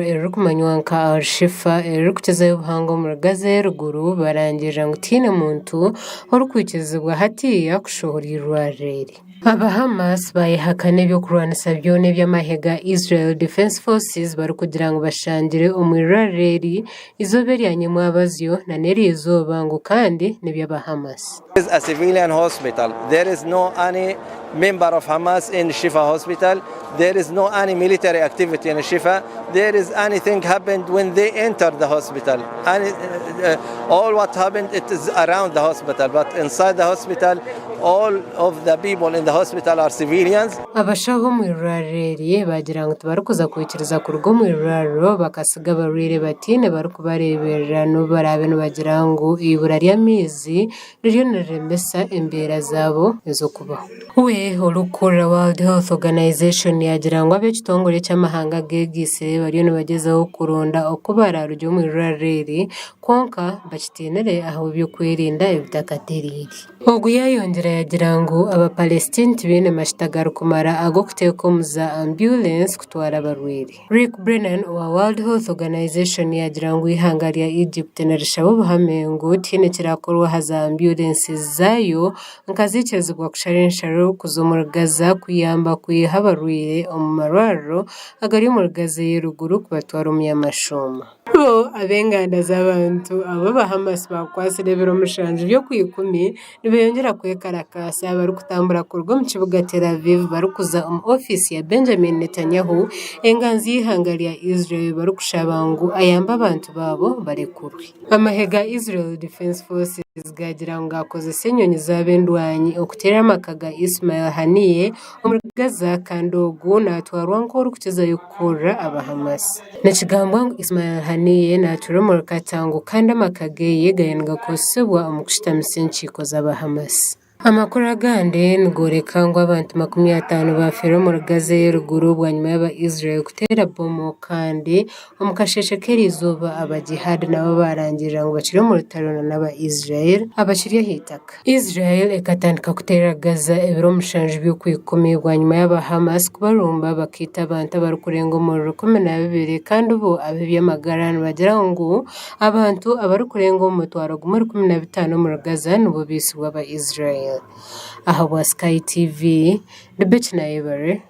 eririkumanywa nka Al-Shifa eririkukizayo obuhango omuri Gaza ey'eruguru barangirira ngu tihaine muntu orikwikirizibwa hatiiya kushohora eirwariro eri. Aba Hamas baayehakana eby'okurwanisa byona eby'amahe ga Israel Defence Forces barikugira ngu bashangire omu irwariro eri eizooba erya nyimwabazyo nana eriizooba ngu kandi n'eby'aba Hamas. is a civilian hospital. There is no any member of Hamas in Shifa hospital. There is no any military activity in Shifa. There is anything happened when they entered the hospital. Any, uh, all what happened it is around the hospital, but inside the hospital, all of the people in the hospital are civilians. Abashaho omu irwariro eri baagira ngu tibarikuza kwikiriza kuruga omu irwariro bakasiga abarwaire bataine barikubareeberera n'obu baraabe nibagira ngu eibura ry'amaizi ririyo niriremesa embeera zaabo ez'okubaho. We orikukurira World Health Organization yaagira ngu ab'ekitongore eky'amahanga ageegaitsire bariyo nibagyezaho kuronda oku baraarugye omu irwariro eri kwonka bakitiinire ahabw'eby'okwerinda ebitakatereire. Ogu yaayongyera yaagira ngu aba Palestine tibaine mashita garikumara ag'okuteeka omu za ambyurensi kutwara abarwaire. Rick Brennan owa World Health Organization yaagira ngu eihanga rya Egypt nirishaba obuhame ngu tihaine ekirakorwa aha za ambyurensi zaayo nka ziikirizibwa kushara ensharo kuza omuri Gaza kuyamba kwiha abarwaire omu marwariro agari omuri Gaza ey'eruguru kubatwara omu y'amashuuma. Bo ab'enganda z'abantu abu aba Hamas baakwatsire ebiro mushanju by'okwikumi Nibeyongyera kwekarakaasa barikutambura kuruga omu kibuga Tel Aviv barikuza omu ofiisi ya Benjamin Netanyahu enganzi y'eihanga rya Israel barikushaba ngu ayambe abantu baabo barekurwe. Amahe ga Israel Defence Forces gaagira ngu gaakozesa enyonyi zaabo endwanyi okuteera amaka ga Ismail Haniyeh omuri Gaza kandi ogu naatwarwa nk'orikukizayo kukurira aba Hamas. Nikigambwa ngu Ismail Haniyeh naatuura omuri Qatar ngu kandi amaka ge gariyo nigakozesibwa omu kushutamisa enkiiko z'aba Hamas. Amakuru agandi nigooreka ngu abantu 50 baafeera omuri Gaza ey'eruguru bwanyima y'aba Israel kuteera bomu kandi omu kasheeshe k'eriizooba aba Jihad nabo baarangirira ngu bakiri omu rutaro n'aba Israel abakiri ah'eitaka. Israel ekatandika kuteera Gaza ebiro mushanju by'okwikumi bwanyima y'aba Hamas kubarumba bakaita abantu abarikurenga omuri 12 kandi bo ab'eby'amagara nibagira ngu abantu abarikurenga omu mutwaro gumwe 15 omuri Gaza nibo baitsirwe aba Israel. Ahabwa Sky TV, Rebecca Nayebare.